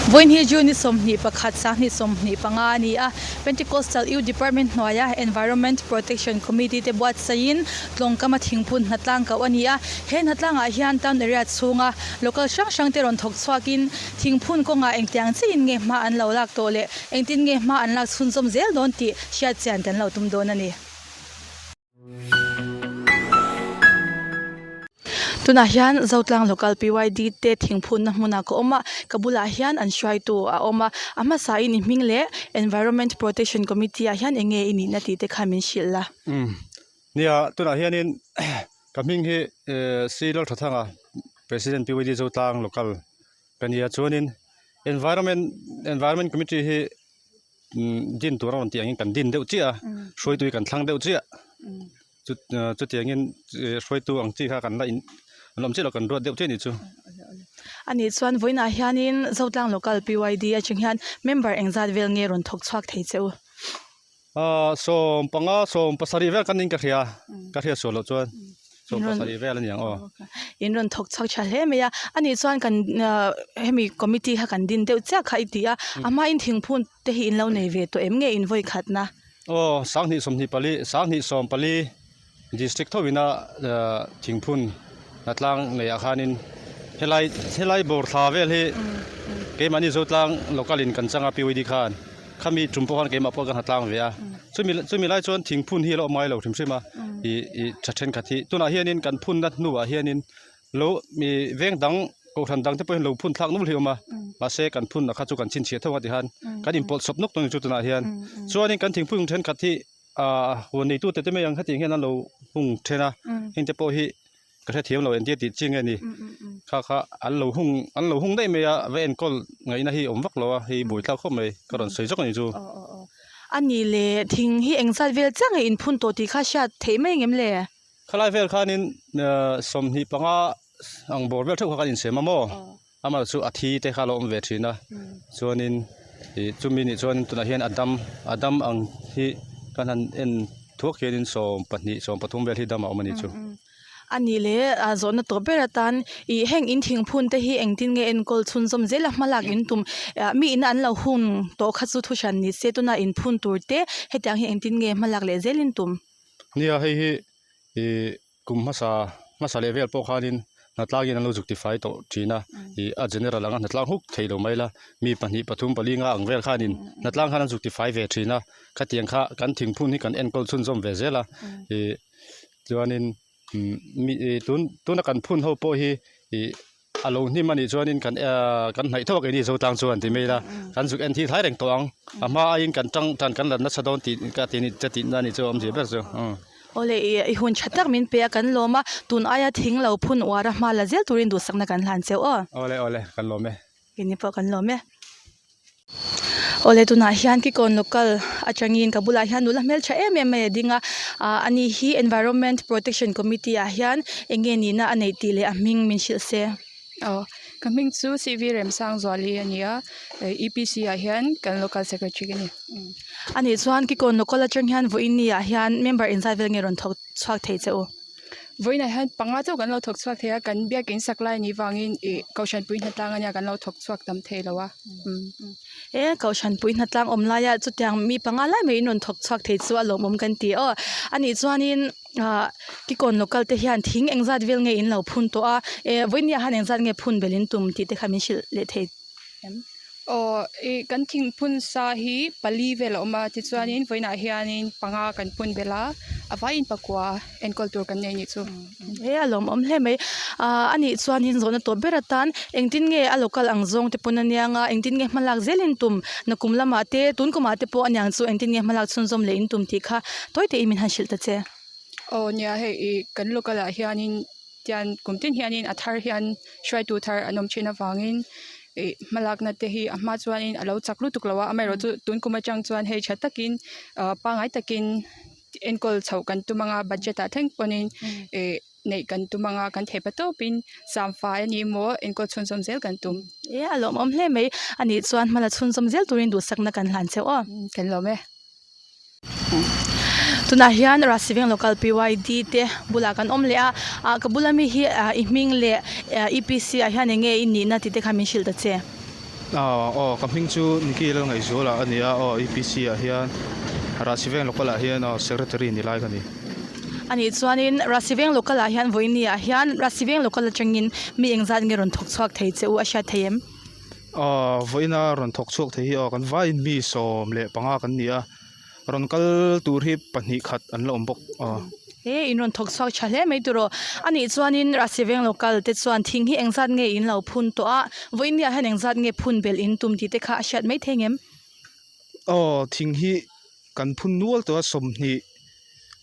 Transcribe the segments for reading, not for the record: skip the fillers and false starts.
Vawiin hi June ni 21 2025 a ni a, Pentecostal Youth Department hnuaia Environment Protection Committee te buatsaihin tlawngkama thingphun hnatlang koh a ni a. He hnatlangah hian town area chhunga local hrang hrang te rawn thawk chhuakin thingphun kawngah engtiang chiin nge hma an lo lak tawh leh engtin nge hma an lak chhunzawm zel dawn tih hriatchian kan lo tum dawn a ni. Tunah hian Zotlang Local PYD te thingphunna hmunah ka awm a, ka bulah hian an hruaitu a awm a, a hmasain i hming leh Environment Protection Committee ah hian eng nge i nihna tih te kha min hrilh la. Umm nia tunah hianin ka hming hi C Lalthathanga President PYD Zotlang Local ka nia chuanin Environment Environment Committee hi din tur a rawn tih angin kan din deuh chiah a hruaitu hi kan thlang deuh chiah chu chutiangin hruaitu ang chi kha kan la in an awm chiah lo kan ruat deuh chiah a nih chu. A nih chuan vawiinah hianin Zotlang Local PYD atang hian member engzat vel nge rawn thawk chhuak thei che u? Aaa 15 17 vel kan ning ka hria ka hriat sual loh chuan 17 vel a ni ang aw. In rawn thawk chhuak tha hle mai a, a nih chuan kan hemi committee kha kan din deuh chiah kha i ti a, a hmain thingphun te hi in lo nei ve tawh em nge in vawi khatna? Aw 2024 2024 district tho ina thingphun hnatlang neihah khanin helai helai bawr thla vel hi keimahni Zotlang local in kan chang a PYD khan khami tum pawh khan keimah pawh ka hnatlang ve a chumi chumi lai chuan thingphun hi a lo awm ngai lo hrim hrim a ih ih tha thenkhat hi tunah hianin kan phunna hnuah hianin lo mi veng dang kohhran dang te pawhin lo phun thlak nual hi a awm a mahse kan phunna kha chu kan chhinchhiah tho a ti khan kan inpawlh sawp nawk tawh a ni chu tunah hian chuanin kan thingphun thenkhat hi. Ahh huan neitu te te mai ang hetiang hian an lo hung then a heng te pawh hi ka hrethiam lo entir tih chi nge ni kha kha an lo hung an lo hung daih mai a va enkawl ngaihna hi awm vak lo a hei buaithlak khawp mai ka rawn sawi zawk a ni chu. A nih leh thing hi engzat vel chiah nge inphun tawh tih kha hriat theih mai ngem le? Khalai vel khanin 25 ang bawr vel theuh kha kan insem a maw? Amah chu a thi te kha a lo awm ve thin a chuanin ih chumi nih chuan tunah hian a dam a dam ang hi kan han en thuak hianin 12 13 vel hi dam a awm a ni chu. A nih leh a zawhna tawp ber atan ih heng in thingphun te hi engtin nge enkawl chhunzawm zel a hmalak in tum mi ina an lo hun tawh kha chu thuhran ni se tuna inphun tur te hetiang hi engtin nge hmalak leh zel in tum. Nia hei hi ih Kum hmasa hmasa leh vel pawh khanin hnatlangin an lo zuk tifai tawh thin a, ih a general anga hnatlang huk thei lo mai la, mi pahnih pathum pali nga ang vel khanin hnatlang khan an zuk tifai ve thin a, khatiang kha kan thingphun hi kan enkawl chhunzawm ve zel a, ih chuanin mi ih tun tuna kan phun ho pawh hi ih a lo hnim a nih chuanin kan ehh kan hnaih thawk eng ni Zotlang chuan ti mai ila kan zuk en thil thlai reng tawh ang a hma aiin kan tang tan kan la nasa dawn tih ka ti ka tih na ni chu a awmzia ber chu umm. Awle ih i hun tha tak min pe a kan lawm a tun aia thing lo phun uar a hma la zel turin duhsakna kan hlan cheu aw. Awle awle kan lawm e. Keini pawh kan lawm e. Awle tunah hian Kikawn local atangin ka bulah hian nula hmeltha em em mai a ding a ah ani hi environment protection committee ah hian eng nge nihna a neih tih leh a hming min hrilh se. Aw ka hming chu C V Remsangzuali a ni a E P C ah hian kan local secretary ka ni. Anih chuan Kikawn local atang hian vawiin ni ah hian member inzat vel nge rawn thawk chhuak thei che u. Vawiinah hian panga chauh kan lo thawk chhuak thei a, kan biakin sak lai anih vangin ih Kohhranpui hnatlang ania kan lo thawk chhuak tam thei lo a. E Kohhranpui hnatlang awm laia chutiang mi panga lai mai in rawn thawk chhuak thei chu a lawmawm kan ti aw. Anih chuanin ah Kikawn local te hian thing engzat vel nge in lo phun tawh a, e vawinia han engzat nge phun belh in tum tih te kha min hrilh leh thei em? Aw ih kan thingphun sa hi pali vel a awm a tichuanin vawiinah hianin panga kan phun belh a a vaiin pakua enkawl tur kan nei anih chu. He a lawmawm hle mai ah anih chuanin zawhna tawp ber atan engtin nge a local ang zawng te pawn aniang a engtin nge hmalak zel in tum nakum lamah te tun kumah te pawh aniang chu engtin nge hmalak chhunzawm leh in tum tih kha tawi tein min han hrilh ta che. Aw nia hei ih kan local ah hianin. Tian kum tin hianin a thar hian hruaitu thar an awm thin avangin ih hmalakna te hi a hma chuanin a lo chak lutuk lo a amaherawhchu tun kum atang chuan hei tha takin ah pangngai takin enkawl chhoh kan tum anga budget ah thleng pawhin ih neih kan tum anga kan theih pa tawpin samfai a ni emaw enkawl chhunzawm zel kan tum. E a lawmawm hle mai anih chuan hmala chhunzawm zel turin duhsakna kan hlan cheu aw. Kan lawm e. Tunah hian Rasiveng Local PYD te bulah kan awm leh a, ah ka bula mi hi ah i hming leh E P C ah hian eng nge i nihna tih te kha min hrilh ta che. Aw ka hming chu Nicky Lalngaihzuala a ni a, aw EPC ah hian Rahsiveng local ah hian aw secretary ni lai ka ni. A nih chuanin Rahsiveng local ah hian vawiin ni ah hian Rahsiveng local atangin mi engzat nge rawn thawk chhuak thei che u a hriat thei em? Aw vawiina rawn thawk chhuak thei hi aw kan vaiin mi 15 kan ni a. Rawn kal tur hi pahnih khat an la awm bawk a. He in rawn thawk chhuak tha hle mai turaw. A nih chuanin Rasi veng local te chuan thing hi engzat nge in lo phun tawh a, vawiin ah hian engzat nge phun belh in tum tih te kha a hriat mai thei ngem? Aw, thing hi kan phun nual tawh a, 20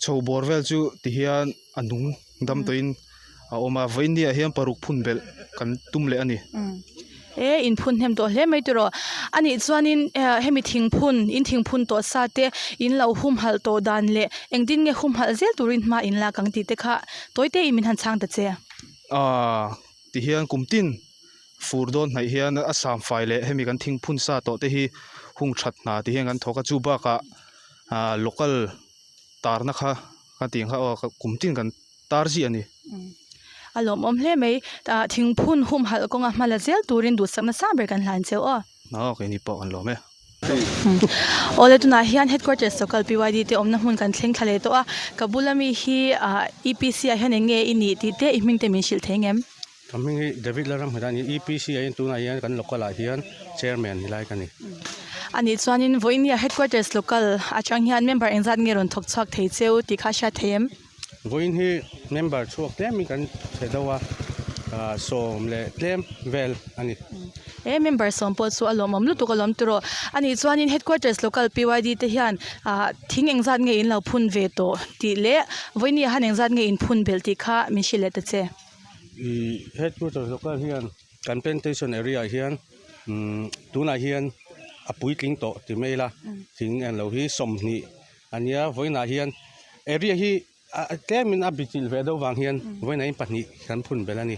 chho bawr vel chu ti hian a nung dam tawhin a awm a, vawiin ah hian paruk phun belh kan tum leh a ni. E in phun hnem tawh hle mai tiraw. A nih chuanin hemi thingphun in thingphun tawh sa te in lo humhalh tawh dan leh engtin nge humhalh zel turin hma in lak ang tih te kha tawi te in min han chhang ta che. Aaa ti hian kum tin fur dawn hnaih hian a sam fai leh hemi kan thingphun sa tawh te hi hung that hna ti hian kan thawk a, chu bakah aaa local tarna kha ka tih ang kha aw kum tin kan tar ziah a ni. A lawmawm hle mai. Tah thingphun humhalh kawnga hma la zel turin duhsakna sang ber kan hlan cheu aw. Aw keini pawh kan lawm e. Awle tunah hian headquarters local PYD te awmna hmun kan thleng thla leh tawh a. Ka bula mi hi EPC ah hian eng nge i nih tih te i hming te min hrilh thei ngem? Ka hming hi David Lalramhmeta a ni. EPC ah hian tunah hian kan local ah hian chairman ni lai ka ni. A nih chuanin vawiin headquarters local atang hian member engzat nge rawn thawk chhuak thei cheu tih kha a hriat thei em? Vawiin hi member chhuak tlemin kan chhe deuh a, 10 leh tlem vel a ni. He member 10 pawh chu a lawmawm lutuk a lawm tawh. A nih chuanin headquarters local PYD te hian thing engzat nge in lo phun ve tawh tih leh vawiin ah hian engzat nge in phun belh tih kha min hrilh leh ta che. Headquarters local hian kan plantation area ah hian tunah hian a puitling tawh ti mai ila thing englo hi 20 A nia, vawiinah hian area hi tlemin a bichilh ve deuh vang hian vawiinah hian pahnih kan phun belh a ni.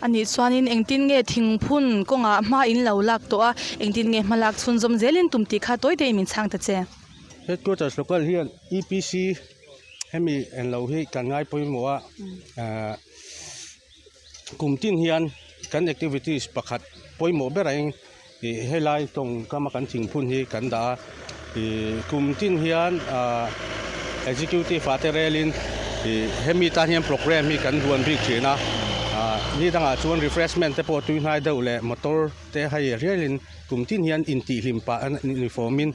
A nih chuanin engtin nge thingphun kawngah hma in lo lak tawh a, engtin nge hma lak chhunzawm zelin tum tih kha tawi teiin min chhang ta che. Headquarters local hian EPC hemi englo hi kan ngai pawimawh a, kum tin hian kan activities pakhat pawimawh berah in ih helai tawngkam a kan thingphun hi kan dah a ih kum tin hian ah executive ah te rel in ih hemi tan hian programme hi kan duan bik thin a ah ni dangah chuan refreshment te pawh tui hnai deuh leh motor te hei rial in kum tin hian intihhlim pah uniform in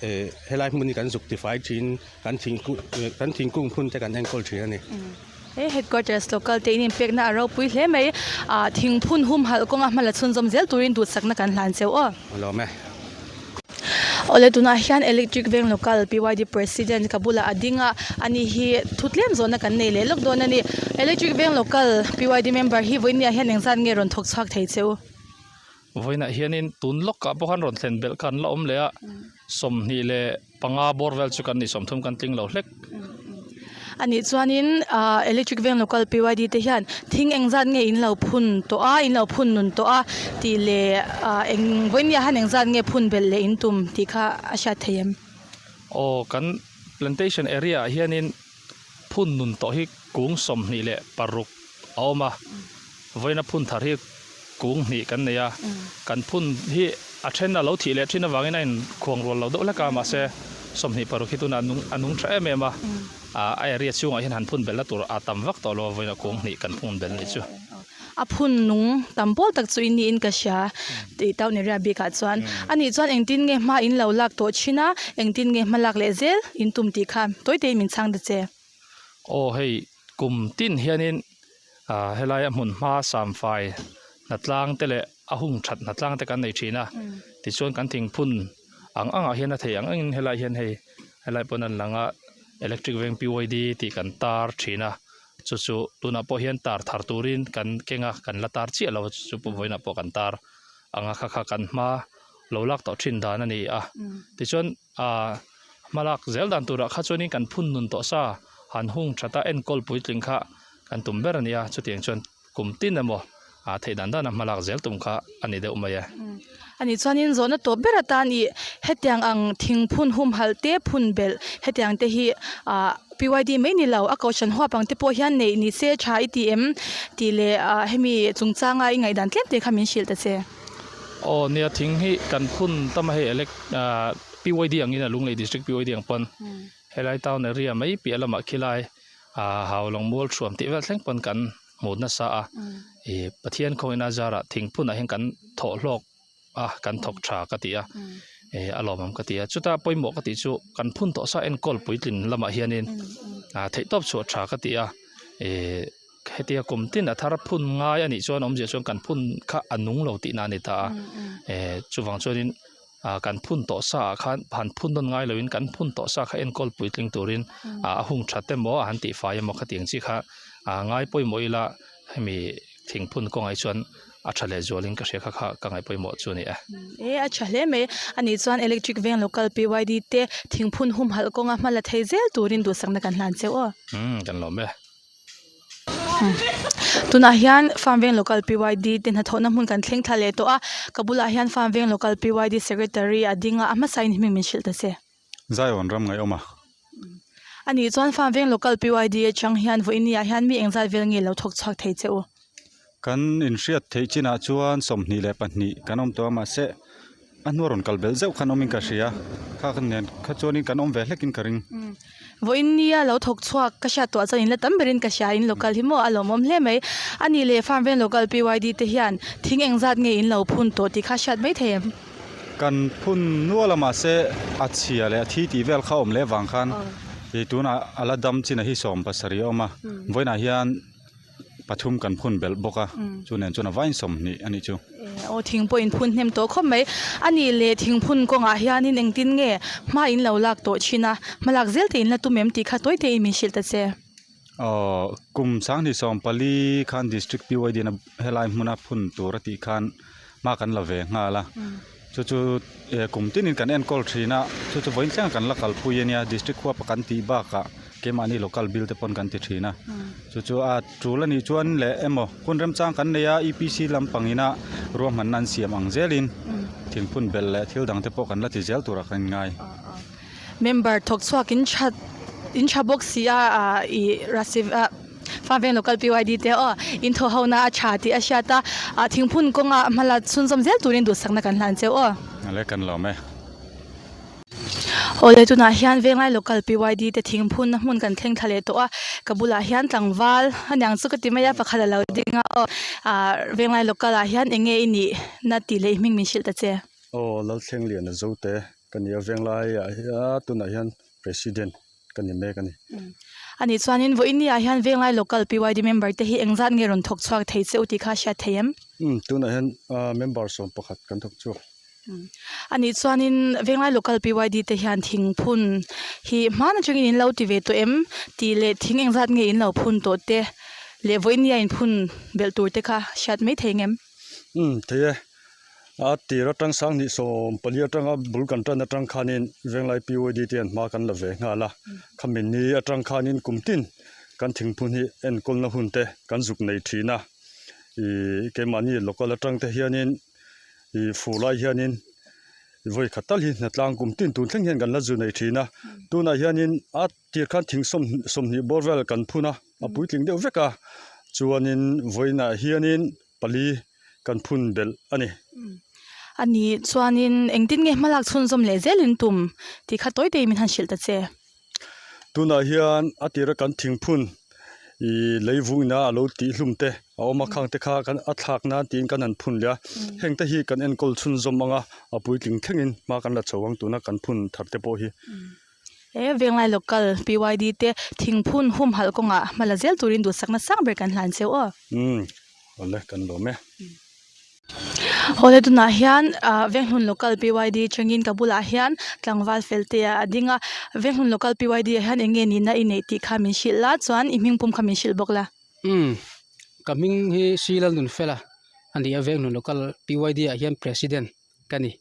eh helai hmun hi kan zuk tifai thin kan thingkung kan thingkung phun te kan enkawl thin a ni. He headquarters local te in inpekna a ropui hle mai. Ah thingphun humhalh kawnga hma la chhunzawm zel turin duhsakna kan hlan cheu aw. A lawm e. Awle tunah hian electric veng local PYD president ka bulah a ding a, ani hi thu tlem zawhna kan nei leh lawk dawn a ni. Electric veng local PYD member hi vawiin ah hian engzat nge rawn thawk chhuak thei cheu? Vawiinah hianin tun lawkah pawh khan rawn thlen belh kha an la awm leh a, 25 bawr vel chu kan ni, 30 kan tling lo hlek. A nih chuanin ah electric veng local PYD te hian thing engzat nge in lo phun tawh a, in lo phun nun tawh a tih leh ah eng vawiin ah hian engzat nge phun belh leh in tum tih kha a hriat thei em? Aw kan plantation area ah hianin phun nun tawh hi kung 26 a awm a, vawiina phun thar hi kung hnih kan nei a, kan phun hi a then a lo thih leh thin avangin a inkhuang rual lo deuh hlek a, mahse 26 hi tunah a nung tha em em a, a area chhungah hian han phun belhna tur a tam vak tawh lo a, vawiina kung hnih kan phun belh nih chu. A phun nung tam pawl tak chu in niin ka hria tih town area bikah chuan. A nih chuan engtin nge hma in lo lak tawh thin a, engtin nge hma lak leh zel in tum tih kha tawi teiin min chhang ta che. Aw hei kum tin hianin ah helaia hmun hma samfai hnatlang te leh a hung that hnatlang te kan nei thin a tichuan kan thingphun ang angah hian a thei ang angin helai hian hei helai pawn an lang a electric veng PYD tih kan tar thin a chu chu tunah pawh hian tar thar turin kan keng a kan la tar chiah lo a chu chu pawh vawiinah pawh kan tar ang a kha kha kan hma lo lak tawh thin dan a ni a tichuan ah hma lak zel dan turah kha chuanin kan phun nun tawh sa han hung that a enkawl puitling kha kan tum ber a ni a chutiang chuan kum tin emaw ah theih dan dan a hma lak zel tum kha a ni deuh mai e. A nih chuanin zawhna tawp ber atan ih hetiang ang thingphun humhalh te phun belh hetiang te hi ah PYD mai ni lo a kohhran huap ang te pawh hian neih ni se tha i ti em tih leh ah hemi chungchanga i ngaihdan tlem te kha min hrilh ta che. Aw nia thing hi kan phun tam a hei elec ah PYD angin a Lunglei district PYD ang pawn helai town area mai piah lamah khilai ah Haulawng mual thuam tih vel thleng pawn kan hmu nasa a ih Pathian khawngin a zarah thing phunah hian kan thawh hlawk a kan thawk tha ka ti a eh a lawmawm ka ti a chuta pawimawh ka tih chu kan phun tawh sa enkawl puitlin lamah hianin ah theihtawp chhuah tha ka ti a eh hetia kum tin a thar phun ngai a nih chuan awmzia chuan kan phun kha a nung lo tihna a ni ta a eh chuvang chuanin ah kan phun tawh sa ah khan han phun nawn ngai loin kan phun tawh sa kha enkawl puitling turin ah a hung that emaw a han tihfai emaw khatiang chi kha ah ngai pawimawh ila hemi thingphun kawngah hi chuan a tha leh zualin ka hria kha kha ka ngaih pawimawh chu a ni e. E a tha hle mai a nih chuan electric veng local PYD te thingphun humhalh kawnga hma la thei zel turin duhsakna kan hlan cheu aw. Umm kan lawm e. Tunah hian farm veng local PYD te hnathawhna hmun kan thleng thla leh tawh a ka bulah hian farm veng local PYD secretary a ding a a hmasain hming min hrilh ta che. Zion ram ngaihawm a. A nih chuan farm veng local PYD atang hian vawiin ah hian mi engzat vel nge lo thawk chhuak thei che u? Kan inhriat theih chinah chuan 22 kan awm tawh a mahse a hnuah rawn kal belh zeuh khan awmin ka hria kha ka nen kha chuanin kan awm ve hlekin ka ring. Vawiin nia lo thawk chhuak ka hriat tawh chuan in la tam berin ka hria in local hi maw a lawmawm hle mai. A nih leh farm veng local PYD te hian thing engzat nge in lo phun tawh tih kha hriat mai thei em? Kan phun nual a mahse a chhia leh a thi tih vel kha awm leh vang khan ih tunah a la dam chin a hi 70 a awm a vawiinah hian pathum kan phun belh bawk a chu nen chuan a vain 20 a nih chu. Aw thing pawh in phun hnem tawh khawp mai a nih leh thing phun kawngah hianin engtin nge hma in lo lak tawh thin a hma lak zel te in la tum em tih kha tawi te in min hrilh ta che. Aw kum 2014 khan district PYD in a helai hmuna phun tur a tih khan hma kan la ve nghal a chu chu kum tinin kan enkawl thin a chu chu vawiin thleng kan la kalpui a nia district huap a kan tih bakah keimahni local bill te pawn kan ti thin a chu chu a tul a nih chuan leh emaw hun remchang kan nei a EPC lampang ina ruahmanna an siam ang zelin thingphun belh leh thil dang te pawh kan la ti zel turah kan inngai. Member thawk chhuak in tha in tha bawk si a ah ih rasiv ah farm veng local PYD te aw in thaw ho na a tha tih a hriat a ah thingphun kawnga hmala chhunzawm zel turin duhsakna kan hlan cheu aw. Ale kan lawm e. Awle tunah hian venglai local PYD te thingphun na hmun kan thleng thla leh tawh a ka bulah hian tlangval aniang chu ka ti mai a pakhat a lo ding a aw ah venglai local ah hian eng nge i nih na tih leh i hming min hrilh ta che. Aw Lalthlengliana Zote Ka ni a venglai ah hian tunah hian President ka ni mek a ni. A nih chuanin vawiin ah hian venglai local PYD member te hi engzat nge rawn thawk chhuak thei che u tih kha a hriat thei em? Umm tunah hian member 11 kan thawk chhuak. A nih chuanin venglai local PYD te hian thingphun hi hman atangin in lo ti ve tawh em tih leh thing engzat nge in lo phun tawh te leh vawiin ah inphun belh tur te kha hriat mai thei ngem? Umm thei e. A tir atang 2014 atanga bul kan tan atang khanin Venglai PYD te hian hma kan la ve nghal a, khami ni atang khanin kum tin kan thingphun hi enkawlna hun te kan zuk nei thin a, ih keimahni local atang te hianin ih fur lai hianin vawi khat tal hi hnatlang kum tin tun thleng hian kan la zu nei thin a, tunah hianin a tir khan thing 20 bawr vel kan phun a, a puitling deuh vek a, chuanin vawiinah hianin pali kan phun belh a ni. A nih chuanin engtin nge hmalak chhunzawm leh zelin tum tih kha tawi teiin min han hrilh ta che. Tunah hian a tira kan thingphun ih leivungina a lo tih hlum te a awm a, khang te kha kan a thlak nan tiin kan han phun leh a, heng te hi kan enkawl chhunzawm ang a, a puitling thlengin hma kan la chho ang tuna kan phun thar te pawh hi. He Venglai Local PYD te thingphun humhalh kawngah hma la zel turin duhsakna sang ber kan hlan cheu aw. Umm, awle kan lawm e. Awle tunah hian ah Venghlun Local PYD tangin ka bulah hian tlangval fel te a ding a, Venghlun Local PYD ah hian eng nge nihna i neih tih kha min hrilh la chuan i hming pum kha min hrilh bawk la. Umm, ka hming hi Sri Lalnunfela a ni a, Venghlun Local PYD ah hian President ka ni.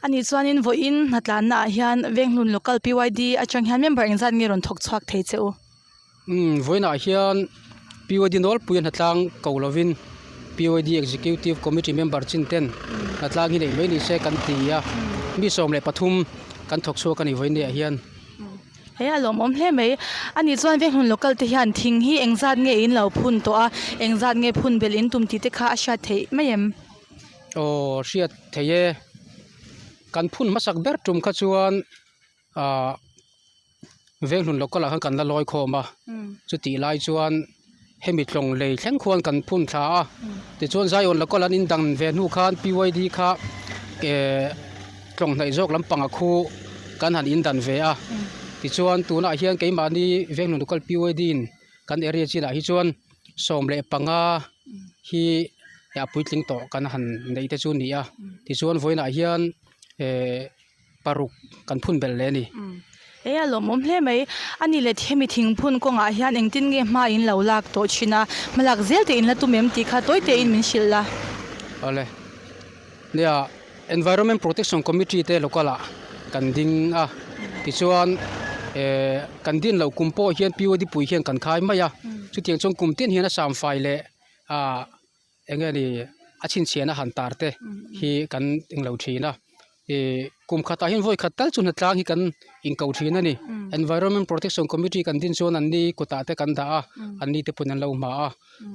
A nih chuanin vawiin hnatlanna ah hian Venghlun Local PYD atang hian member engzat nge rawn thawk chhuak thei che u? Umm vawiinah hian PYD nawlpui a hnatlang ko lovin PYD Executive Committee member chin ten hnatlang hi neih mai ni se kan ti a, mi 13 kan thawk chhuak a ni vawiin ah hian. He a lawmawm hle mai. A nih chuan Venghlun Local te hian thing hi engzat nge in lo phun tawh a, engzat nge phun belh in tum tih te kha a hriat theih mai em? Aw hriat thei e, kan phun hmasak ber tum kha chuan ah Venghlun local ah khan kan la lawi khawm a, chutih lai chuan hemi tlawng lei thleng khuan kan phun thla a, tichuan Zion local an indang ve hnu khan PYD kha eh tlawng hnaih zawk lampang a khu kan han indan ve a, tichuan tunah hian keimahni Venghlun local PYD in kan area chinah hi chuan 15 hi a puitling tawh kan han neih te chu a ni a, tichuan vawiinah hian eh. paruk kan phun belh leh a ni. E a lawmawm hle mai. A ni leh hemi thingphun kawngah hian engtin nge hma in lo lak tawh thin a, hma lak zel te in la tum em tih kha tawi te in min hrilh la. Awle. Nia, Environment Protection Committee te local ah kan ding a, tichuan eh kan din loh kum pawh hian POD pui hian kan khai mai a, chutiang chuan kum tin hian a samfai leh ah eng nge ni a chhinchhiahna han tar te hi kan englo thin a ih kum khatah hian vawi khat tal chu hnatlang hi kan inko thin a ni environment protection committee kan din chuan an ni kutah te kan dah a an ni te pawn an lo hma a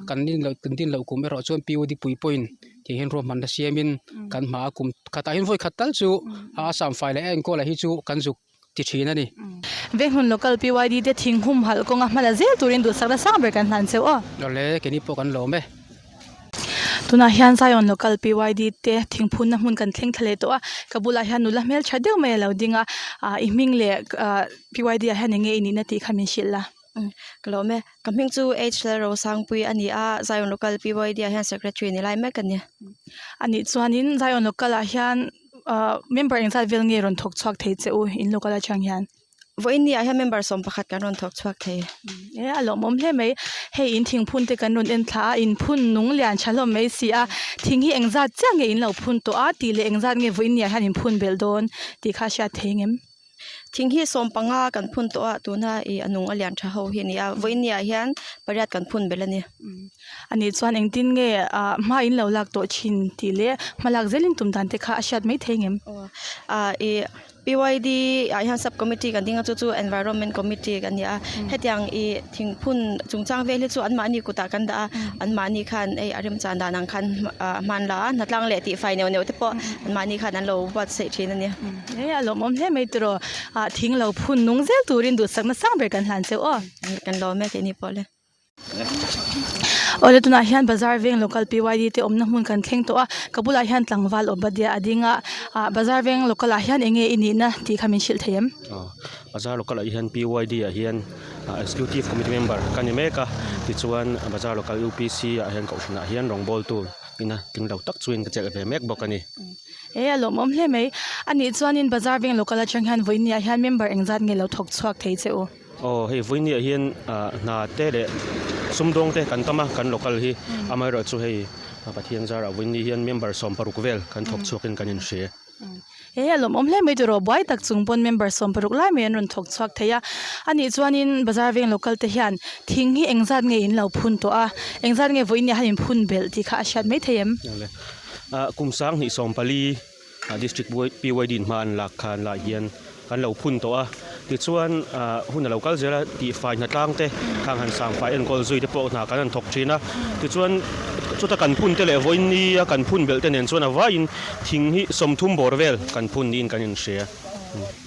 kan din loh kan din loh kum erawh chuan POD pui pawhin tih hian ruahmanna siamin kan hma a kum khatah hian vawi khat tal chu a samfai leh a enkawl ah hi chu kan zuk ti thin a ni. Venghmun Local PYD te thing humhalh kawnga hmala zel turin duhsakna sang ber kan hlan cheu aw. Awle, keini pawh kan lawm e. Tunah hian Zion Local PYD te thingphunna hmun kan thleng thla leh tawh a, ka bulah hian nula hmeltha deuh mai a lo ding a, ah i hming leh ah PYD ah hian eng nge i nihna tih kha min hrilh la. Ka lawm e, ka hming chu H Lalrosangpui a ni a, Zion Local PYD ah hian Secretary ni lai mek a ni. Anih chuanin Zion Local ah hian ah member engzat vel nge rawn thawk chhuak thei che u in local atang hian? Vawiin ni ah hian member 11 kan rawn thawk chhuak thei. E a lawmawm hle mai, hei in thingphun te kan rawn en thla a, in phun nung lian tha hlawm mai si a, thing hi engzat chiah nge in lo phun tawh a tih leh engzat nge vawiin ni ah hian in phun belh dawn tih kha a hriat thei ngem? Thing hi 15 kan phun tawh a, tuna ih a nung a lian tha ho hi a ni a, vawiin ah hian pariat kan phun belh a ni. Ani chuan engtin nge ah hma in lo lak tawh thin tih leh hma lak zelin tum dan te kha a hriat mai thei ngem? Aw ih PYD ah hian sub committee kan ding a chu chu environment committee kan ni a, hetiang ih thingphun chungchang vel hi chu anmahni kutah kan dah a, anmahni khan hei a remchan dan ang khan hman la a, hnatlang leh tihfai neuh neuh te pawh anmahni khan an lo buatsaih thin a ni. E a lawmawm hle mai tiraw ah thing lo phun nung zel turin duhsakna sang ber kan hlan cheu aw. Kan lawm e keini pawh le. Awle tunah hian bazar veng local PYD te awmna hmun kan thleng tawh a ka bulah hian tlangval Obadiah a ding a ah bazar veng local ah hian eng nge i nihna tih kha min hrilh thei em? Aw bazar local ah hian PYD ah hian executive committee member ka ni mek a tichuan bazar local UPC ah hian kohhran ah hian rawngbawltu ina tling lo tak chuan ka chelh ve mek bawk a ni. E a lawmawm hle mai. Anih chuanin bazar veng local atang hian vawinia hian member engzat nge lo thawk chhuak thei che u? Aw hei vawinia hian ah hna te leh sumdawng te kan tam a kan local hi amaherawhchu hei Pathian zarah vawinia hian member 60 vel kan thawk chhuakin kan inhria. E a lawmawm hle mai tiraw buai tak chung pawn member 60 lai mai an rawn thawk chhuak thei a. Anih chuanin bazar veng local te hian thing hi engzat nge in lo phun tawh a engzat nge vawinia hian in phun belh tih kha a hriat mai thei em? Kum 2014 District PYD in hma an lak khan lah hian kan lo phun tawh a, tichuan hun a lo kal zel a, tihfai hnatlang te khang han sangfai enkawl zui te pawh hna kan han thawk thin a, tichuan chuta kan phun te leh vawiin nia kan phun belh te nen chuan a vaiin thing hi 30 bawr vel kan phun niin kan inhria.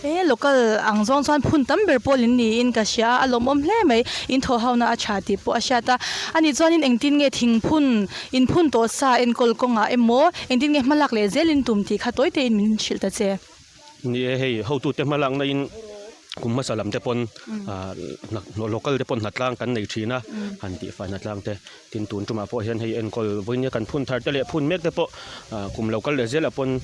He local ang zawng chuan phun tam ber pawl in niin ka hria a, a lawmawm hle mai. In thaw hauna a tha tih pawh a hriat a. Ani chuanin engtin nge thingphun inphun tawh sa enkawl kawngah emaw engtin nge hmalak leh zel in tum tih kha tawi tein min hrilh ta che. Ni e, hei hotute hmalakna in kum hmasa lam te pawn local te pawn hnatlang kan nei thin a, han tihfai hnatlang te. Tin tun tumah pawh hian hei enkawl vawinia kan phun thar te leh phun mek te pawh kum lo kal leh zelah pawn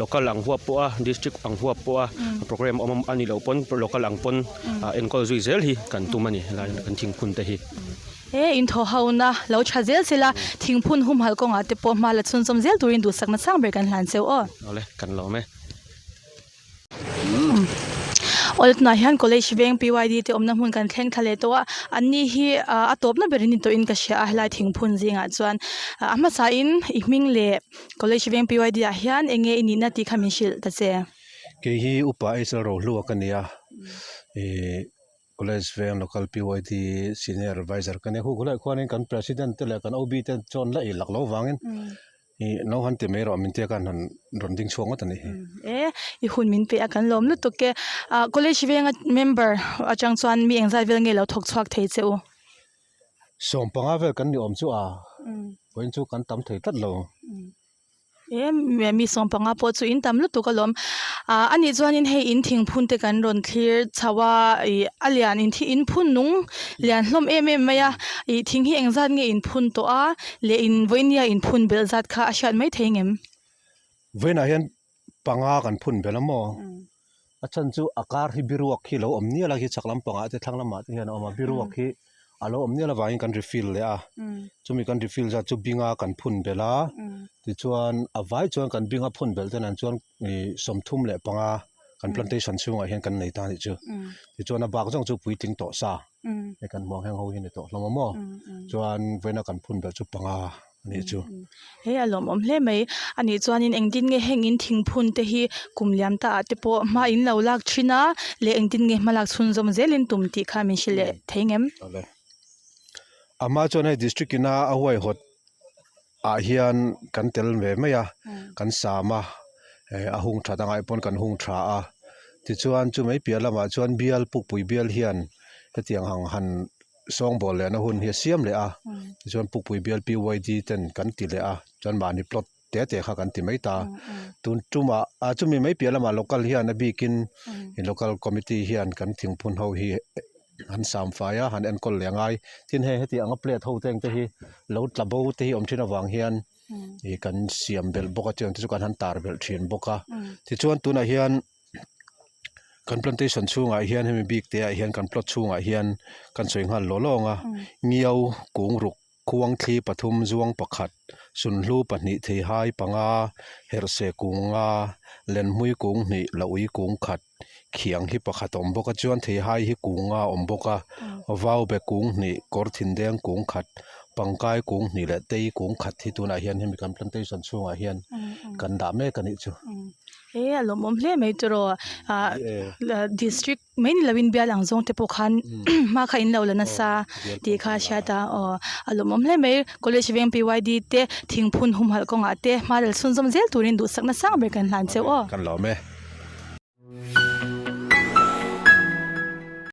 local ang huap pawh a district ang huap pawh a program awm a nih loh pawn local ang pawn enkawl zui zel hi kan tum a ni helai kan thingphun te hi. He in thaw hona lo tha zel sela thingphun humhalh kawngah te pawh hma la chhunzawm zel turin duhsakna sang ber kan hlan cheu aw. Awle kan lawm e. Awle tunah hian college veng PYD te awmna hmun kan thleng thla leh tawh a anni hi a tawpna berin ni tawhin ka hria a helai thingphun zingah chuan a hmasain i hming leh college veng PYD ah hian eng nge i nihna tih kha min hrilh ta che. Kei hi upa H L Rohlua ka ni a ih college veng local PYD senior advisor ka ni a, hu khulaiah khuanin kan president te leh kan OB te chuan la ei lak lo vangin. Ih no han ti mai rawh min tia khan han rawn ding chhuak ngawt a nih hi. E i hun min pe a kan lawm lutuk e. Ah college venga member atang chuan mi engzat vel nge lo thawk chhuak thei che u? 15 vel kan ni awm chu a vawiin chu kan tam thei tlat lo. E mi 15 pawh chu in tam lutuk alawm. Ah a nih chuanin hei in thingphun te kan rawn thlir chho a ih a lian in in phun nung lian hlawm em em mai a ih thing hi engzat nge in phun tawh a leh in vawinia in phun belh zat kha a hriat mai thei ngem? Vawiinah hian panga kan phun belh a maw? A chhan chu a kar hi biruak hi lo awm nial a khi chhak lampangah te thlang lamah te hian a awm a biruak hi a lo awm nial avangin kan refill leh a chumi kan refill zat chu binga kan phun belh a tichuan a vai chuan kan binga phun belh te nan chuan ih 35 kan plantation chhungah hian kan nei ta a nih chu tichuan a bak zawng chu puitling tawh sa hei kan hmuh ang heng ho hi a ni tawh hlawm a maw chuan vawiina kan phun belh chu panga. a nih chu. He a lawmawm hle mai. A nih chuanin engtin nge heng in thingphun te hi kum liam ta ah te pawh hma in lo lak thin a leh engtin nge hma lak chhunzawm zelin tum tih kha min hrilh leh thei ngem. Awle. A hma chuan hei district ina a huaihawt ah hian kan tel ve mai a, kan sam a, a hung that angai pawn kan hung tha a. Tichuan chu mai piah lamah chuan bial pukpui bial hian hetiang ang han Sawngbawl lehna hun hi a siam leh a, tichuan Pukpui bial PYD ten kan ti leh a, chuan mahni plot te te kha kan ti mai ta. Tun tumah ah chumi mai piah lamah local hian a bikin local committee hian kan thingphun ho hi han sam fai a, han enkawl leh a ngai. Tin hei heti anga plate ho te ang te hi lo tla bo te hi awm thin avang hian ih kan siam belh bawk a, chuan te chu kan han tar belh thin bawk a. Tichuan tunah hian. Kan plantation chhungah hian hemi bik te ah hian kan plot chhungah hian kan sawi nghal law lawng a ngiau kung ruk khuang thli pathum zuang pakhat sunhlu pahnih theihai panga herhse kung nga lenhmui kung hnih la ui kung khat khiang hi pakhat a awm bawk a chuan theihai hi kung nga a awm bawk a vaube kung hnih kawr thindeng kung khat pangkai kung hnih leh tei kung khat hi tunah hian hemi kan plantation chhungah hian kan dah mek a nih chu. He a lawmawm hle mai tiraw ah district mai ni lovin bial ang zawng te pawh khan hma kha in lo la nasa tih kha a hriat a aw a lawmawm hle mai college veng PYD te thingphun humhalh kawngah te hma la chhunzawm zel turin duhsak nasang ber kan hlan cheu aw. Kan lawm e.